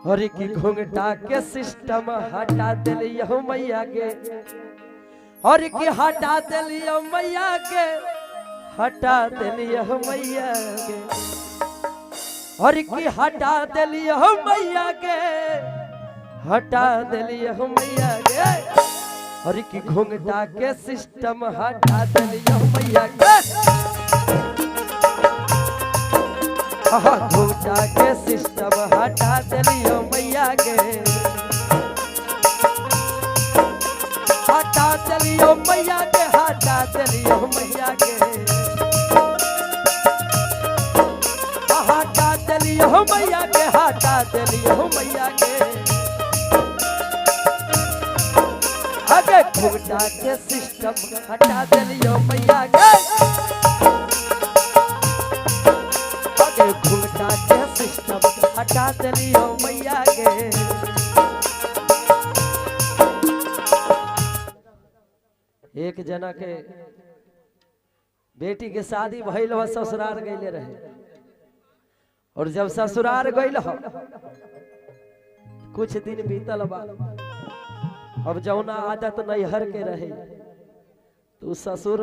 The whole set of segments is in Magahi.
और की घूंघटा के सिस्टम हटा दिलियो मैया के, और की हटा दिलियो मैया के, हटा दिलियो मैया के, और की हटा दिलियो मैया के, हटा दिलियो मैया के, और की घूंघटा के सिस्टम हटा दिलियो मैया के, घूंघटा के सिस्टम हटा दिलियो मैया के, हटा दिलियो मैया के, हटा दिलियो मैया के, हटा दिलियो मैया के, हटा दिलियो मैया के, अगे घूंघटा के सिस्टम हटा दिलियो मैया के, अगे घूंघटा के सिस्टम हटा दिलियो मैया के। एक जना के बेटी के शादी भइल हो, ससुराल गइले रहे, और जब ससुराल गइल हो कुछ दिन बीतल बा, अब जौना आदत नैहर के रहे तो ससुर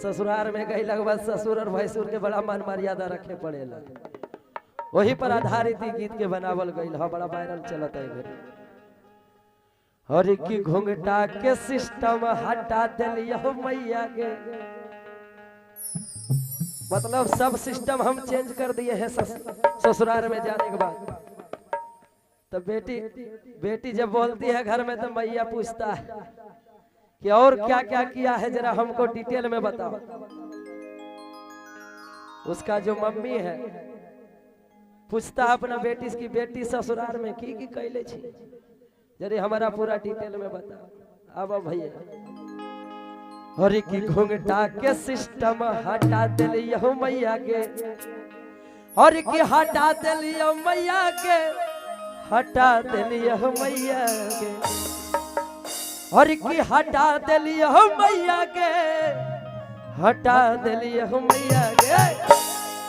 ससुराल में गइला के बाद ससुर और भैंसुर के बड़ा मान मर्यादा रखे पड़ेला। वही पर आधारित गीत के बनावल गइल ह, बड़ा वायरल चलत है। हर की घूंघटा के सिस्टम हटा दिलियो मैया के, मतलब सब सिस्टम हम चेंज कर दिए हैं ससुराल में जाने के बाद। तो बेटी बेटी जब बोलती है घर में तो मैया पूछता है कि और क्या क्या किया है, जरा हमको डिटेल में बताओ। उसका जो मम्मी है पूछता है अपना बेटी की, बेटी ससुराल में की की कैले छी, जरा हमारा पूरा डिटेल में बताओ। अब भैया हरि की घूंघटा के सिस्टम हटा दिलियो मैया के, हरि की हटा दिलियो मैया के, हटा दिलियो मैया के, हरि की हटा दिलियो मैया के, हटा दिलियो मैया के,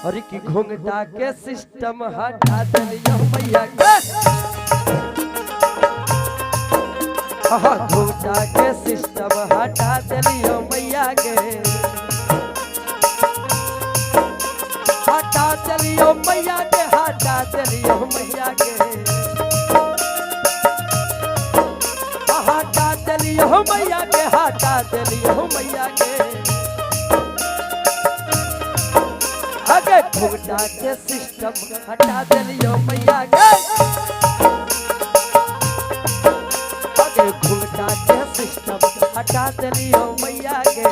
हरि की घूंघटा के सिस्टम हटा दिलियो मैया के, घूंघटा के सिस्टम हटा दिलियो मैया के, हटा दिलियो मैया के, हटा दिलियो मैया के, हटा दिलियो मैया के, हटा दिलियो मैया के, अगे घूंघटा के सिस्टम हटा दिलियो मैया के, अगे घूंघटा के सिस्टम हटा दिलियो मैया के।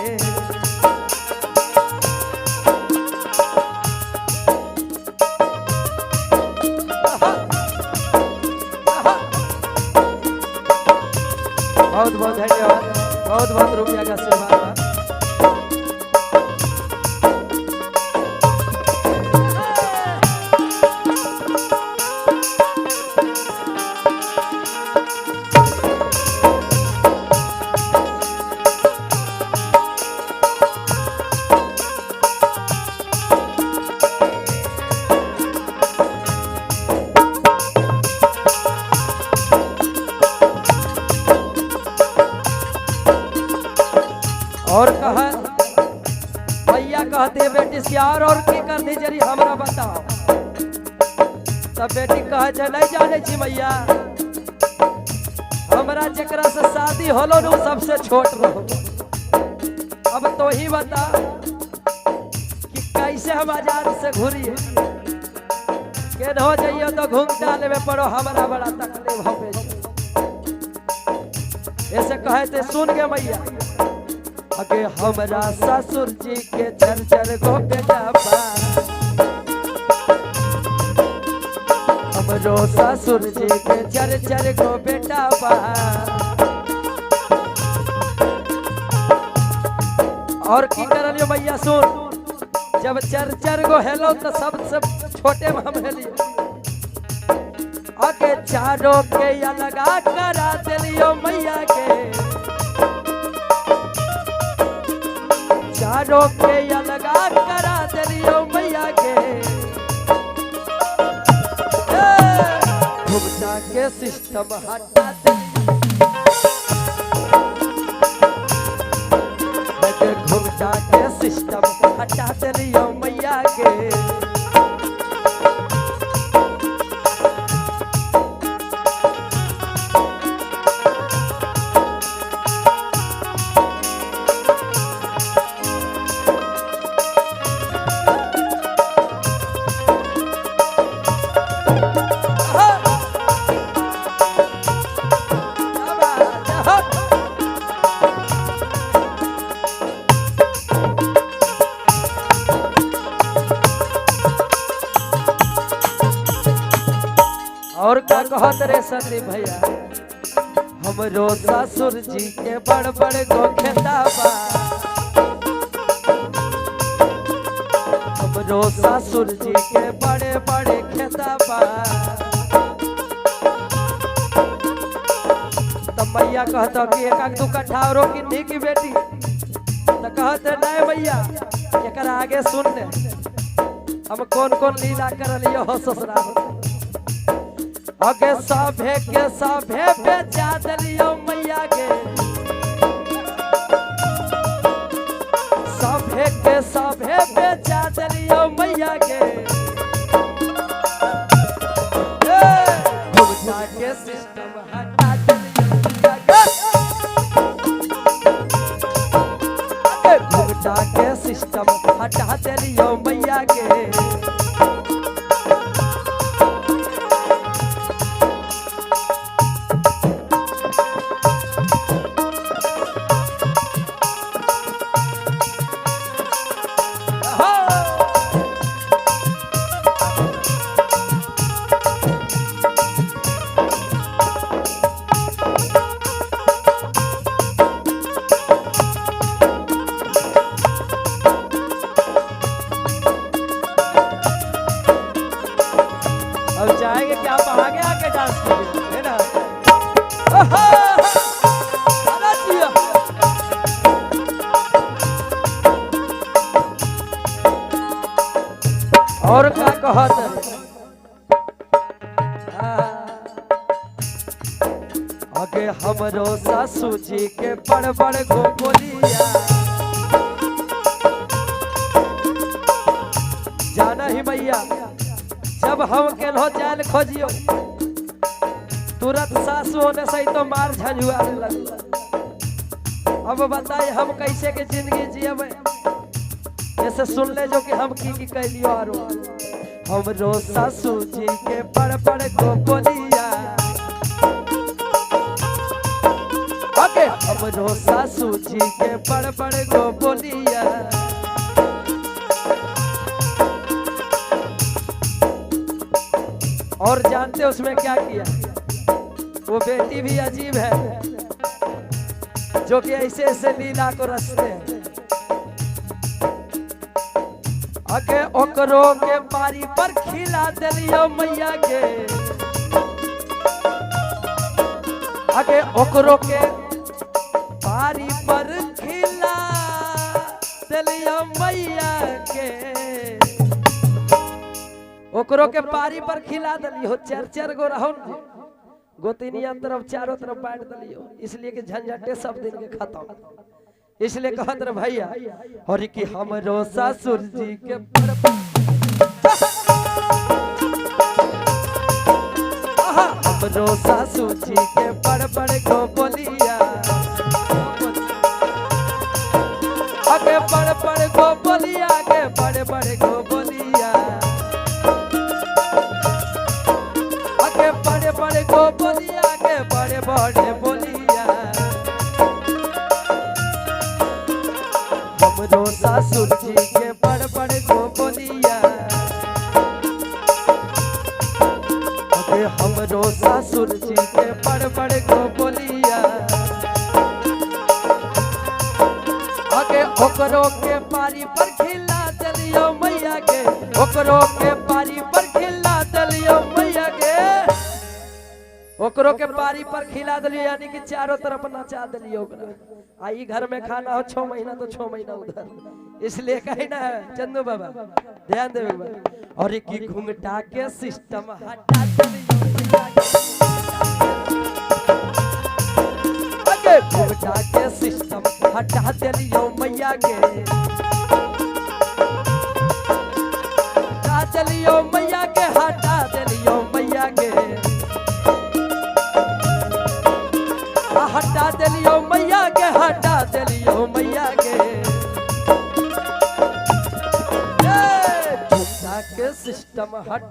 बहुत बहुत धन्यवाद, बहुत बहुत रुपया का आशीर्वाद। और कहा भैया कहते बेटी से और की कर दी जरी हमरा बताओ। तब बेटी कहे छे नहीं जाने छी मैया, हमरा जकरा से शादी होलो न सबसे छोट रहो, अब तो ही बता कि कैसे हम आजाद से घूरिए, के हो जाइए तो घूंघटा लेवे पड़ो, हमरा बड़ा तकलीफ होवे। ऐसे कहे थे सुन के मैया, अगे हमरा ससुर जी के चर चर गो बेटा बा, हमरो ससुर जी के चर चर गो बेटा बा। और की करलियो मैया सुन, जब चर चर गो हेलो तो सब छोटे में हम हेलियो, अगे चारों के अलगा करा दिलियो मैया के, चारों के अलगा करा दिलियो मैया के, घुंघटा के सिस्टम हटा दे, अगे घुंघटा के सिस्टम हटा देलियो मैया के। और का कहत रे सती भैया, हमरो ससुर जी के बड़ बड़ गो खेताबा, हमरो ससुर जी के बड़े बड़े खेताबा। तब मैया कहता कि एक आध दू कट्ठा औरो किन्ही की बेटी, तो कहते नहीं भैया एक आगे सुन ले हम कौन कौन लीला कर लियो हो ससुराल। अगे सभे के सभे बेचा दिलियो मैया के, सभे के सभे बेचा दिलियो मैया के। घुंघटा के सिस्टम हटा दिलियो मैया के, घुंघटा के सिस्टम हटा दिलियो मैया के। अब चाहेंगे कि आप आगे आके डांस कीजिए, है ना? और क्या कहत आगे हमरो सासू जी के बड़ बड़ गो बोलिया, जाना ही भैया जब हम केलो जाल खोजियो तुरंत सासू होने से तो मार झंझुआ लग। अब बताइए हम कैसे के जिंदगी जियब, ऐसे सुन ले जो कि हम की कह लियो। आरो हमरो सासू जी के बड़ बड़ गो बोलिया, ओके हमरो सासू जी के बड़ बड़ गो बोलिया। और जानते उसमें क्या किया, वो बेटी भी अजीब है जो कि ऐसे ऐसे लीला को रचते हैं। अगे ओकरो के बारी पर खिला दिलियो मैया के, अगे ओकरो के बारी पर खिला दिलियो मैया के, ओकरो के पारी पर खिला दिलियो। चार चार गो रहो गोतिनिया तरफ चारों तरफ बांट दिलियो, इसलिए कि झंझटे सब दिन के खत्म। इसलिए कहत रे भैया और कि हमरो ससुर जी के हमरो सासू जी के बड़ बड़ गो बोलिया, अगे बड़ बड़ गो बोलिया, के बड़ बड़ गो बोलिया, अगे बड़े बड़े गो बोलिया, के बड़े बड़े बोलिया। हमरो सासुर जी के बड़ बड़ गो बोलिया, अगे हमरो सासुर जी के बड़ बड़ गो बोलिया। अगे ओकरो के पारी पर खिला दिलियो मैया के, ओकरो के पारी पर खिला दिलियो मैया के, ओकरो के पारी पर खिला दिलियो, यानी कि चारों तरफ नचा दिलियो ओकरा। आ ई घर में खाना हो 6 महीना तो 6 महीना उधर, इसलिए कही ना है चंदू बाबा ध्यान देवे। और की घुंघटा के सिस्टम हटा दिलियो मैया के, हटा देलियो मैया के, हटा देलियो मैया के, हटा देलियो मैया के, हटा देलियो मैया के, हटा देलियो मैया के। झूठा के सिस्टम हट,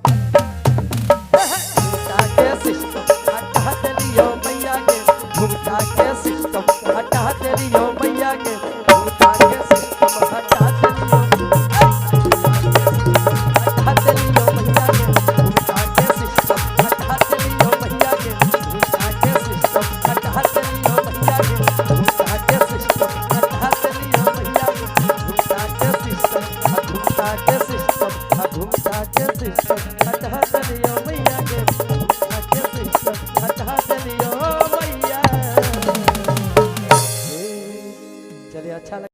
झूठा के सिस्टम हटा देलियो मैया के, झूठा के सिस्टम हटा देलियो मैया के, झूठा के सिस्टम हटा देलियो, हटा देलियो मैया के, झूठा के सिस्टम हटा देलियो मैया के, झूठा के सिस्टम हटा देलियो मैया के, झूठा के सिस्टम हटा देलियो मैया के, झूठा के सिस्टम, झूठा के सिस्टम, झूठा के सिस्टम हटा देलियो मैया के, झूठा के सिस्टम हटा देलियो मैया। चलिए अच्छा लगा।